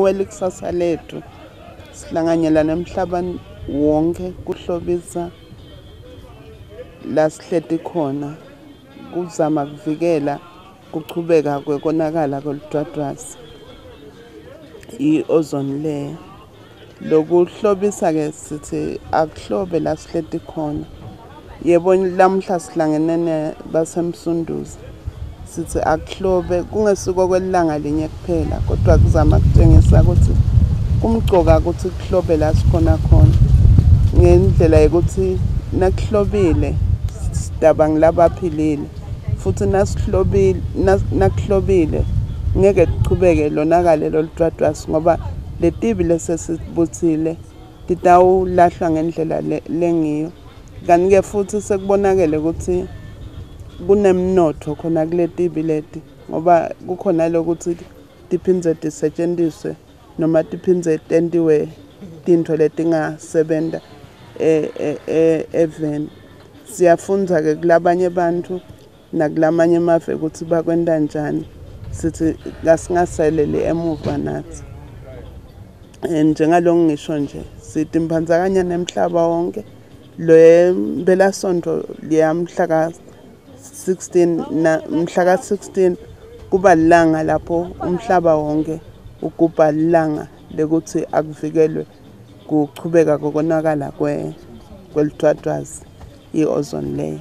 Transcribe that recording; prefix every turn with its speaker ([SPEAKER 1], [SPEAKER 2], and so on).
[SPEAKER 1] Nguwelikusasa lethu. Sihlanganyela nemhlaba wonke kuhlobisa la sihleti khona, kuzama kuvikela kuchubeka kwekonakala kwelidwadwazi, i-ozone layer. Lokuhlobisa-ke sithi akuhlobe la sihleti khona. Yebo, lamuhla sihlangene nebaseMsunduzi, sithi akuhlobe kungesiko kwelanga linye kuphela, kodwa kuzama kutshengisa ukuthi kumcoka ukuthi kuhlobe la sikhona khona, ngendlela yokuthi nakuhlobile sidaba ngilabaphilile, futhi nasihlobile nakuhlobile ngeke kuchubeke lonakale loludwadwasi, ngoba letibi lesesibutsile titawulahlwa ngendlela lengiyo. Kanti-ke futhi sekubonakele ukuthi kunemnotfo khona kuletibi leti, ngoba kukhona lokuthi tiphindze tisetshenziswe noma tiphindze tentiwe tintfo letingasebenta eveni. Siyafundza-ke kulabanye bantfu nakulamanye emave ukuthi bakwenta njani, sithi kasingasaleli emuva nathi. Njengaloku ngisho nje, sithi mphandzakanya nemhlaba wonke. Le mpelasonto liyamhla ka-16 na mhla ka-16 kuba lilanga lapho umhlaba wonke ugubha lilanga lekuthi akuvikelwe kuchubeka kokonakala kwelidwadwazi, i-ozone layer.